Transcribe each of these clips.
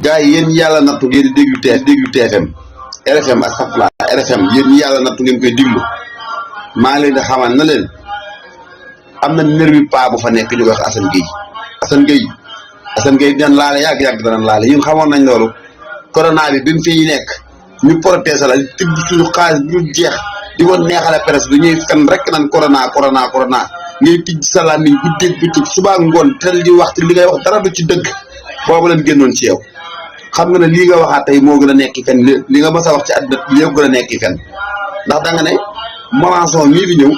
gars yi yéen yàlla nattu ngeen di déglu TFM RFM ak Safla RFM yéen ñi yàlla nattu ngeen koy déglu maa ngi leen di xamal na leen am na nervi paa bu fa nekk ñu koy wax Assane Gueye dinañ laale yàgg danañ laale ñun xamoon nañ loolu corona bi mu fi nekk ñu protéger la tibb suñu xaalis bu jeex di ko neexale presse bi ñuy fen rek nan corona ngay tijj sa làmmiñ guddeeg bëccëg suba ngoon tel di wax li ngay wax dara du ci dëgg boobu leen génnoon ci yow xam nga ne lii nga waxaat tey moo gën a nekki fen li nga mës a wax ci àdduna bi yëpp gën a nekki fen ndax da nga ne Mélenchon mii fi ñëw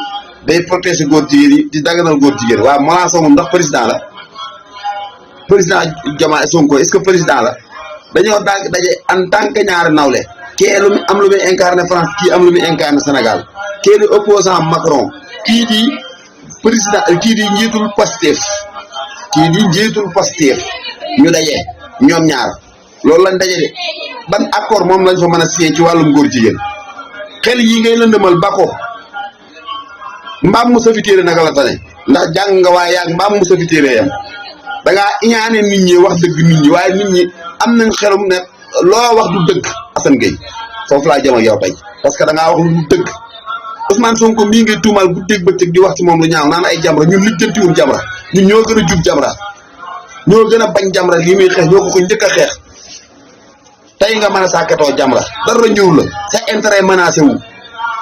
day protéger góor jigéen yi di daganal góor jigéen waaw Mélenchon moom ndax président la président Diomaye Sonko est-ce que président la dañoo daje en tant que ñaari nawle kii lu mu am lu muy incarné France kii am lu muy incarné Sénégal kii di opposant Macron kii di président kii di njiitul Pastef ñu daje ñoom ñaar loolu lañ daje de ban accord moom lañ fa mën a signé ci wàllum góor jigéen xel yi ngay lëndëmal ba ko mbaam mu safi téere naka la tane ndax jàng nga waaye yaag mbaam mu safi téere yam da ngaa iñaane nit ñi wax dëgg nit ñi waaye nit ñi am nañ xelum ne loo wax du dëgg Assane Gueye foofu laa jëm ak yow tey parce que da ngaa wax lu dëgg Ousmane Sonko mii ngay tuumaal guddeeg bëccëg di wax ci moom lu ñaaw naan ay Jamra ñun lijjantiwul Jamra ñun ñoo gën a jub Jamra ñoo gën a bañ Jamra lii muy xeex ñoo ko njëkk a xeex tey nga mën a sàkkatoo Jamra dara ñëw la sa intérêt menacé wu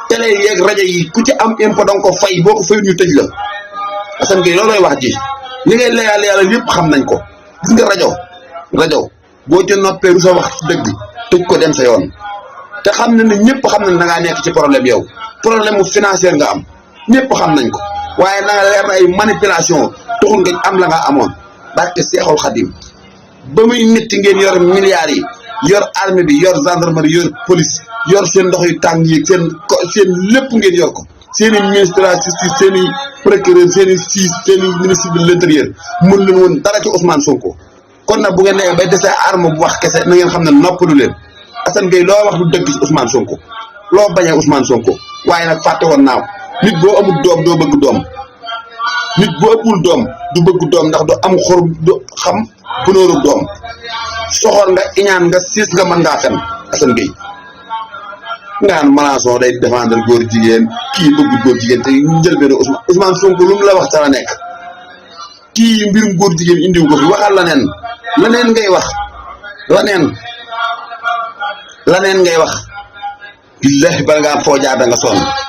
télé yeeg rajo yi ku ci am impôt danga ko fay boo ko fayut ñu tëj la Assane Gueye loolooy wax ji li ngay leeral yëpp xam nañ ko gis nga rajo boo ca noppee du sa wax dëgg tëj ko dem sa yoon te xam na ne ñëpp xam nañ da ngaa nekk ci problème yow problème mu financier nga am ñëpp xam nañ ko waaye na nga leer na ay manipulation taxul nga am la nga amoon barke Seexul Xadim ba muy métti ngeen yor milliards yi yor armée bi yor gendarmerie yor police yor seen ndox yu tàng yi seen lépp ngeen yor ko seen i ministre de la justice seen i procureur seen i ministre de l'intérieur mën leen woon dara ci Ousmane Sonko kon nag bu ngeen nee bay desee arme bu wax kese na ngeen xam ne noppalu leen Assane Gueye loo wax du dëgg ci Ousmane Sonko loo bañee Ousmane Sonko waaye nag fàtte woon naaw nit boo amul doom doo bëgg doom nit boo ëppul doom du bëgg doom ndax du am xor du xam bunóoru doom soxor nga iñaan nga siis nga mën ngaa fen Assane Gueye nga naan Mélenchon day défendre góor jigéen kii bëgg góor jigéen te njëlbéenu Ousmane Sonko lu mu la wax ca la nekk kii mbirum góor jigéen indiw ko fi waxal laneen ngay wax laneen ngay wax billahi bala ngaa foo jaar da nga sonn